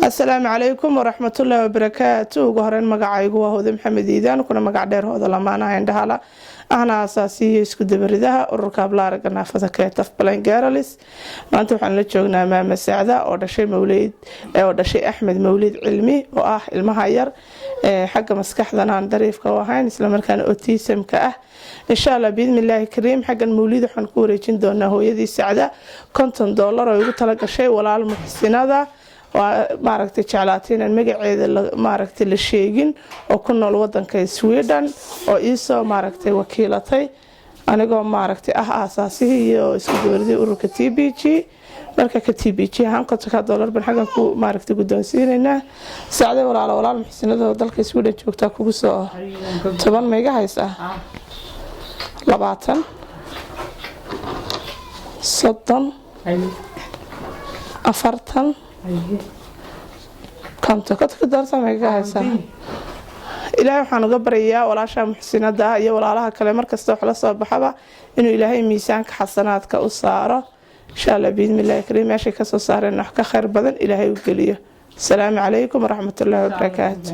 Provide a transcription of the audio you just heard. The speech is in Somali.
Asalaamu calaykum waraxmatullaahi wabarakaatu. Ugu horeyn, magacaygu waa Hooda Maxamed Iidaan, kuna magac dheer Hooda Lamaanaha Indhahala, ahna asaasiyo isku dabaridaha ururka hablaaraga naafada ee Deaf Blind Girls. Maanta waxaan la joognaa Maama Sacda oo dhashay Mawlid, oo dhashay Axmed Mawlid Cilmi, oo ah ilmaha yar xagga maskaxdan aan dariifka u ahayn, islamarkaana autismka ah. Insha Allah, biidnillaahi kariim, xaggan Mawlid waxaan ku wareejin doonaa hooyadii Sacda $50 oo igu tala gashay walaal muxsinada, waa maaragtay, jeclaatay inaan magaceeda maaragtay la sheegin, oo ku nool wadanka Sweden, oo iisoo maaragtay wakiilatay anigoo maaragtay ah aasaasihii iyo isku dowladii ururka TBG. Marka ka TBG ahaan $50 baan xaggan ku maaragtay guddoonsiinaynaa. Sacde walaalo, walaal muxsinada oo dalka Sweden joogtaa kugu soo 10 ma iga haysaa? 20, 30, 40, 50, $50 ma iga haysaa? Ilaahay waxaan uga baryayaa walaasha muxsinada ah iyo walaalaha kale markasta wax la soo baxaba inuu Ilaahay miisaanka xasanaadka u saaro. Insha Allah, biidnillahi kariim, meeshay kasoo saareen wax ka khayr badan Ilaahay u geliyo. Asalaamu calaykum waraxmatullaahi wabarakaatu.